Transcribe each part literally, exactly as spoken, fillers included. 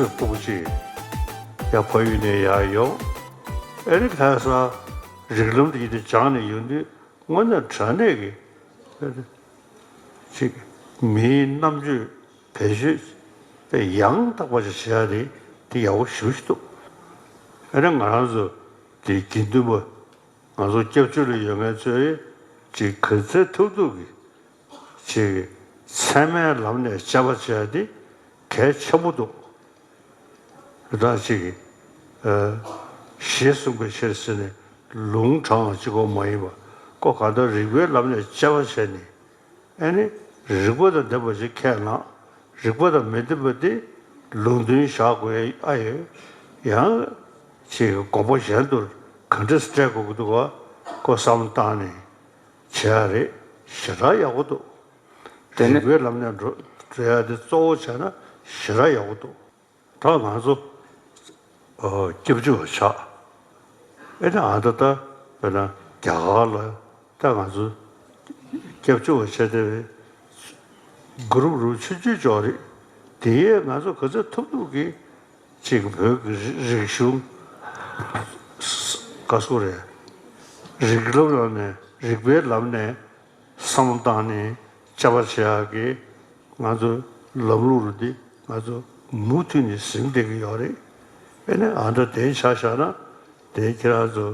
སྤུ་གུ་གཅིག་ཡར་ཕ་ཡུལ་ནས་ཡར་ཡོང་། ཨེ་རི་ཁ་སང་རིགས་ལམ་དེ་ཡིན་དུས་སྦྱངས་ནས་ཡོང་དུས་དངོས་གནས་དྲང་གནས་ཀྱི་ཅིག་མིའི་རྣམ་དཔྱོད་བེད་སྤྱོད་དཔེ་ཡང་དག་པ་ཞིག་བྱེད་ཡ་དེ་དེ་ཡག་པོ་ཞེ་པོ་ཞིག་འདུག་ཨེ་རི་ང་རང་ཚོ་དེ་དགེ་འདུན་པ་ང་ཚོ་སྐྱབས་བཅོལ་ལ་ཡོད་མཁན་ཚོས་ཅིག་ག་ཚོད་ཐུབ་ཐུབ་ཀྱིས་ཅིག་ཚད་མའི་ལམ་ནས་དཔྱད་པ་བྱས་ཏེ་གལ་ཆེན་པོ་འདུག་རེ་ད་ཅིག་གཞི་བཟུང་པའི་ཕྱིར་ཟེར་ནས་ལུང་དྲངས་པ་གཅིག་པོ་མ་ཡིན་པ་ཁོ་གང་ལྟར་རིགས་པའི་ལམ་ནས་དཔྱད་པ་བྱས་ནས། ཨ་ནི་རིགས་པ་དང་ལྡན་པ་ཞིག་ཁས་བླངས། རིགས་པ་དང་མི་ལྡན་པ་དེ་ལུང་འདྲེན་བཞག་དགོས་ཨ་ཡོད། ཡང་ཅིག་དགོངས་པ་གཞན་དུ་ག་འདྲ་སྤྲད་དགོས་ཀྱི་འདུག་ག་ཁོ་བསམ་བློ་བཏང་ནས་བྱེད་ཡ་རེད། ཞེ་དྲག་ཡག་པོ་འདུག་དེ་ནི་རིགས་པའི་ལམ་ནས་འགྲོ་འགྲོ་ཡ་དེ་གཙོ་བོ་བྱས་ན་ཞེ་དྲག་ཡག་པོ་འདུག་ད་ང་ཚོ་ཨོ་སྐྱབས་བཅོལ་བ་ཆགས། ཨེ་ད་ཨ་ད་ད་དཔེར་ན་རྒྱ་གར་ལ་ད་ང་ཚོ་སྐྱབས་བཅོལ་བ་ཆགས་བསྡད་པའི་གུ་རུབ་རུབ་ཆུང་ཆུང་ཅོག་རེད། དེ་ཡས་ང་ཚོ་ག་ཚོད་ཐུབ་ཐུབ་ཀྱིས་ཅིག་བོད་ཀྱི་རིག་གཞུང་ག་སོ་རེད། རིགས་ལམ་ལམ་ནས་རིགས་པའི་ལམ་ནས་བསམ་བློ་བཏང་ནས་དཔྱད་པ་བྱེད་ཡག་གི་ང་ཚོ་ལམ་ལུགས་རུ་འདི་ང་ཚོ་མུ་མཐུད་ནས་ཟིན་བསྡད་ཀྱི་ཡོད་རེད། ཨེ་ནས་ཨ་འདྲ་དེ་ཆ་བཞག་ན་དེ་ཁྱེད་རང་ཚོ་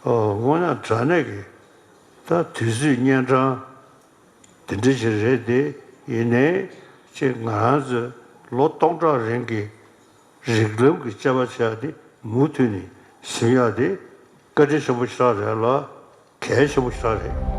ཨོ་དངོས་གནས་དྲང་གནས་ཀྱི་ད་དུས་ཚོད་གཉན་འཕྲང་དེ་འདྲ་ཞིག་རེད་དེ། ཡིན་ནའི་ཅིག་ང་རང་ཚོ་ལོ་སྟོང་ཕྲག་རིང་གི་རིགས་ལམ་གྱི་དཔྱད་པ་བྱས་ཏེ་མུ་མཐུད་ནས་ཟིན་ཡག་དེ་བཀའ་དྲིན་ཆེན་པོ་ཞིག་རེད་ལ་གལ་ཆེན་པོ་ཞིག་རེད།